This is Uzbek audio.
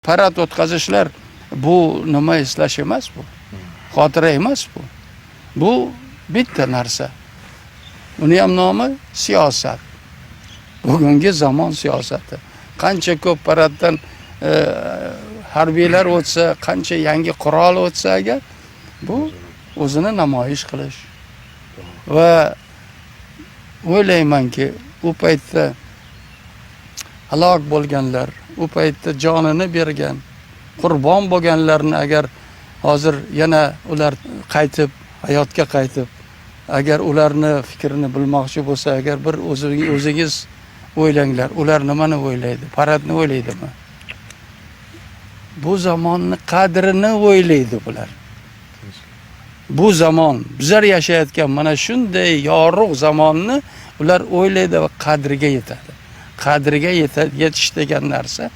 Parad o'tkazishlar bu nima, eslash emas bu. Xotira emas bu. Bu bitta narsa. Uni ham nomi siyosat. Bugungi zamon siyosati. Qancha ko'p paraddan harbiylar o'tsa, qancha yangi qurol o'tsa agar, bu o'zini namoyish qilish. Va o'ylaymanki, u paytda halok bo'lganlar, u paytda jonini bergan, qurbon bo'lganlarni agar hozir yana ular qaytib, hayotga qaytib, agar ularni fikrini bilmoqchi bo'lsa, agar bir o'zingiz o'ylanglar, ular nimani o'ylaydi? Paradni o'ylaydimi? Bu zamonni qadrini o'ylaydi bular. Bu zamon, bizlar yashayotgan mana shunday yorug' zamonni ular o'ylaydi va qadriga yetadi. Qadriga yetish degan narsa